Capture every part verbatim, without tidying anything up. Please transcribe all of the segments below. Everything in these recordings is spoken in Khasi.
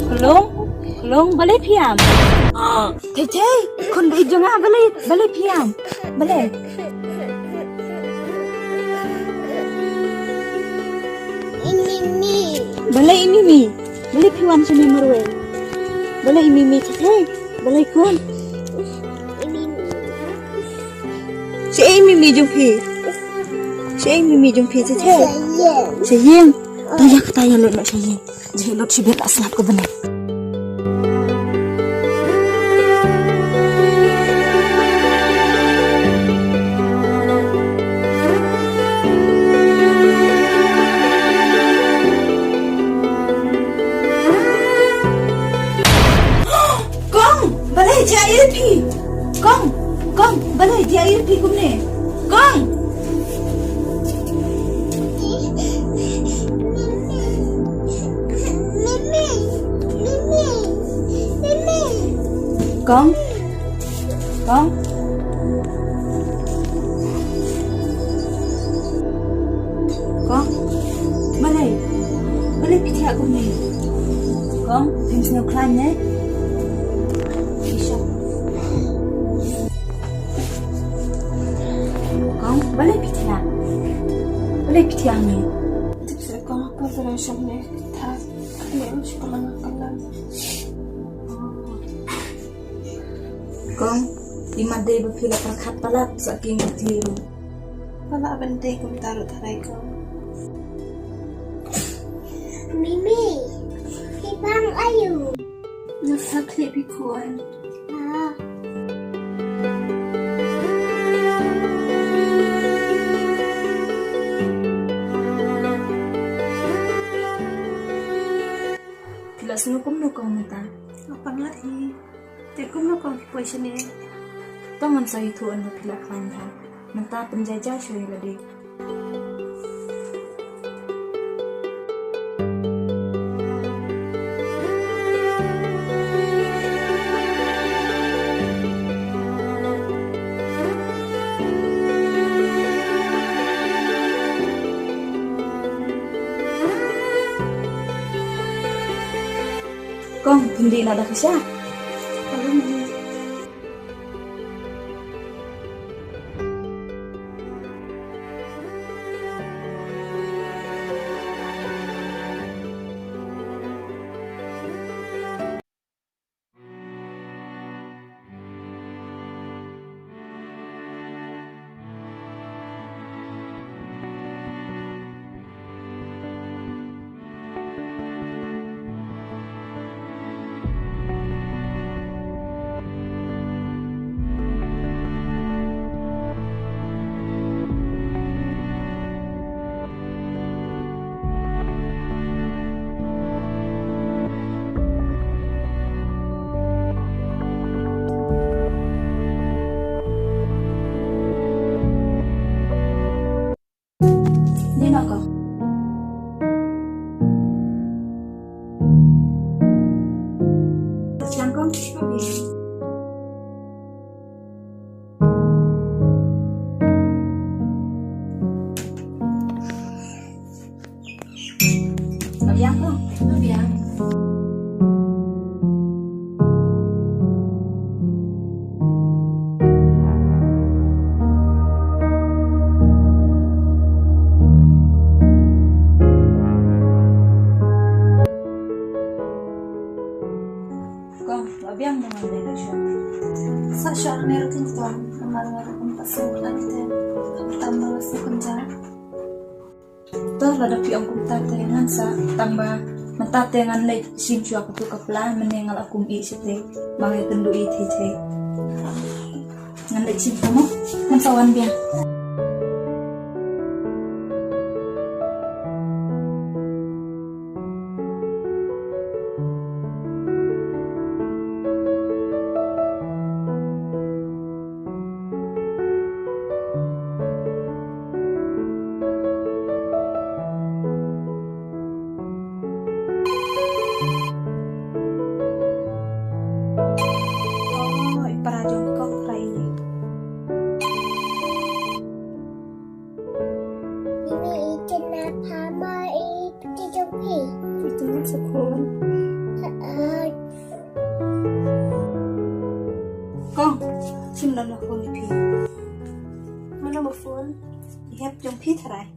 Khulung, Khulung, balei phi ïam? Thei thei, khun baieit jong nga, balei, balei phi ïam? Balei? Balei i Mimi? Balei phi wan shane marwei? Balei i Mimi, thei thei? Balei khun? Shaei i Mimi jong phi? Shaei i Mimi jong phi, thei thei? Sha ïing. To ïa kata, ïa lut noh sha ïing. Jinglut shibit la sngap ka bneng. Kong, balei jia ïa phi? Kong, Kong, balei jia ïa phi kumne? Kong. Kong. Kong. Kong. Balei? Balei phi thiah kumne? Kong, phim sngew khlaiñ ne? Isha. Kong, balei phi thiah? Balei phi thiah ne? Tip sa kong, ko sa rang shong ne. Tha. Ka ne em shi ka lang ka lang. Kong, i mat dei ba phi la pyrkhat palat sa ki ngi ti ruh. Palat ban dei kumta ruh tharai kong. Mimi, phi bang aïu? Nga sa khlieh phi khun. Ah. Phi la sngew kumno kong mynta? Nga pang la hi. Te kumno kong phi poi shane? To ngan sa ïathuh ynda phi la khlaiñ bha. Mynta pynjah jai shuwa ïa lade. Kong, phin dih noh da ka sha? Ni na ka. Siang kong. Ka biang ko, ka biang. Kong, ka biang dang ade da shuh. Sa shuh ne ruh kong, namar nga ruh kumta sngewthuh te. Tam ba sngewthuh. To lada phi ong kumta te ngan sa, tang ba mynta te ngan leit shim shuwa katu ka pla, mynne nga la kum ïeit shatei, ba ngan ïakynduh ïa i thei thei. Leit shim ka mo. Ngam sa wan biang. Oh, i para jong kong rai. Ini itin na pama i piti jong i. Itin na sa khun. Kong, shim na na phone i phi. Mano ba phone? I hep jong phi tharai.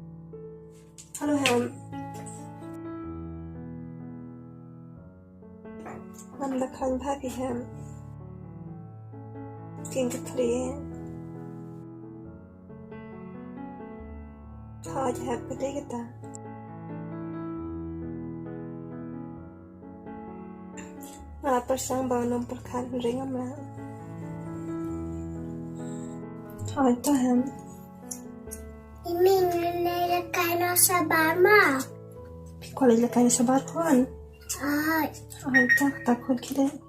Hello, Hem. Ngan da khlaiñ bha phi, Hem. King ka khlieh. Tha ja hep ka dei kata. Nga pyrshang ba ngan ym pyrkhat hynrei ngam lah. Hooid to, Hem. I mei ngan leit lehkai noh shabar ma. Phi kwah leit lehkai noh shabar khun? Hooid. Hooid to, kata khun khie leit.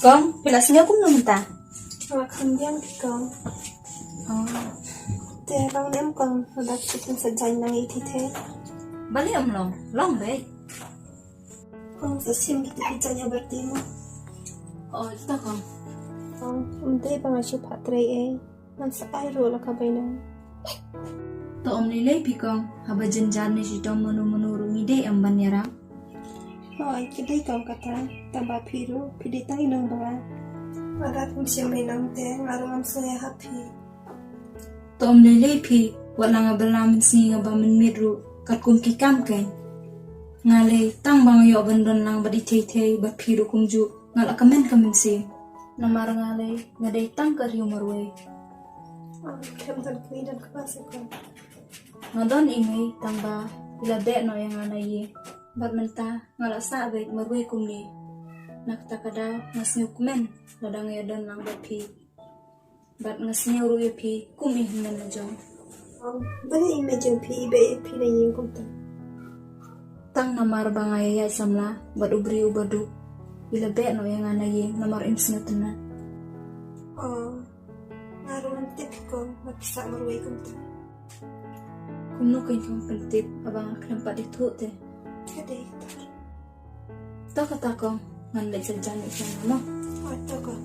Kong, phi la sngew kumno mynta? Nga kham biang, Kong. Oh. Te long ne em, Kong, haba phi sa jaiñ lang ïa i thei thei? Balei ym long, long beit. Kong, sa shim kita ki jaiñ ha birthday mo. Oh, to Kong. Kong, ym dei ba nga shu phah trei ei. Ngan sa ai ruh la ka bainang. To ym lei lei phi Kong, haba jynjar ne shitom mano mano ruh ngi dei em ban ïarap. Hooid, ka dei Kong kata, tang ba phi ruh phi dei tang i nongbuh. Lada phim shim bainang te nga ruh ngam sngew ïa ha phi. To ym lei lei phi, wat la nga bylla mynsngi nga bam mynmiet ruh katkum ki kam kein. Nga lei tang ba nga ïoh ban don lang bad i thei thei bad phi ruh kumjuh. Nga la kmen ka mynsiem. Namar nga lei nga dei tang ka riew marwei. Khlem don kmie don kpa sa Kong. Nga don i mei tang ba i la beh noh ïa nga na ïing. Bad mynta nga la sah beit marwei kumne. Na kata ka daw nga sngewkmen lada nga ïadon lang bad phi. Bad nga sngew ruh ïa phi kum i hynmen la jong. Balei i mei jong phi i beh ïa phi na ïing kumta? Tang namar ba nga ïaid samla bad u briew uba duk. I la beh noh ïa nga na ïing namar im sngewtynnat. Oh, nga ruh ngam tip Kong ba phi sah marwei kumta. Kumno kein Kong pyntip haba nga khlem pat ïathuh te? Ka dei kata. To kata Kong, ngan leit sa jan ïa ka mo. Oh, to Kong.